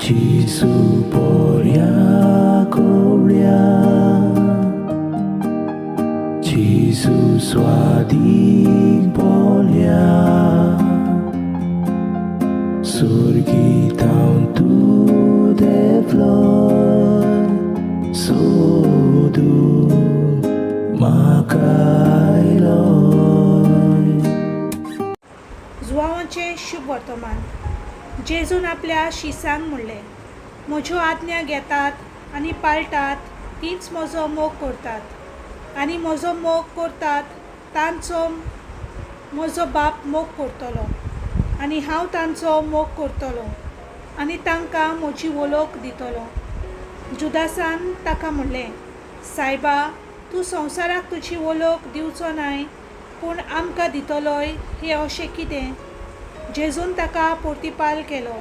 जेजू बोऱ्या कोवळ्या, जेजू स्वादीक बोल्या, सुर्गी थावन तूं देंवलोय, सोदूंक म्हाका आयलोय. जुवांवाचें शुभ वर्तमान. जेजून आपल्या शिसांक म्हणलें, म्हज्यो आज्ञा घेतात आनी पाळटात तींच म्हजो मोग करतात, आनी म्हजो मोग करतात तांचो म्हजो बाप मोग करतलो, आनी हांव तांचो मोग करतलो आनी तांकां म्हजी वळख दितलो. जुदासान ताका म्हणलें, सायबा, तूं संवसाराक तुजी वळख दिवचो नाय पूण आमकां दितलोय हें अशें कितें? जेजून ताका प्रतिपाल केलो,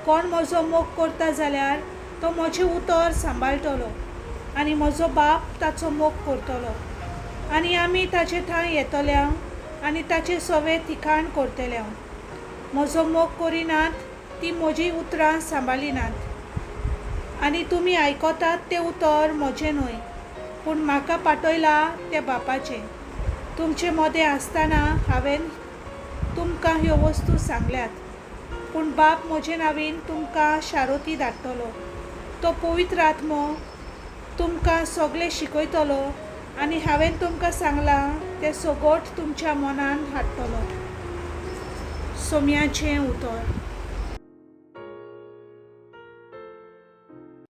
कोण म्हजो मोग करता जाल्यार तो म्हजें उतर सांबाळटलो, आनी म्हजो बाप ताचो मोग करतलो, आनी आमी ताचे थंय येतले आनी ताचे सवे थिकाण करतले. म्हजो मोग करिनात ती म्हजीं उतरां सांबाळिनात, आनी तुमी आयकतात तें उतर म्हजें न्हय पूण म्हाका पाठयला त्या बापाचें. तुमचे मदें आसतना हांवें तुमकां ह्यो वस्तू सांगल्यात, पूण बाप म्हजे नांवान तुमकां शारोती धाडटलो. तो पवित्र आत्मो तुमकां सगळें शिकयतलो आनी हांवें तुमकां सांगलां तें सगट तुमच्या मनान हाडटलो. सोम्याचें उतर.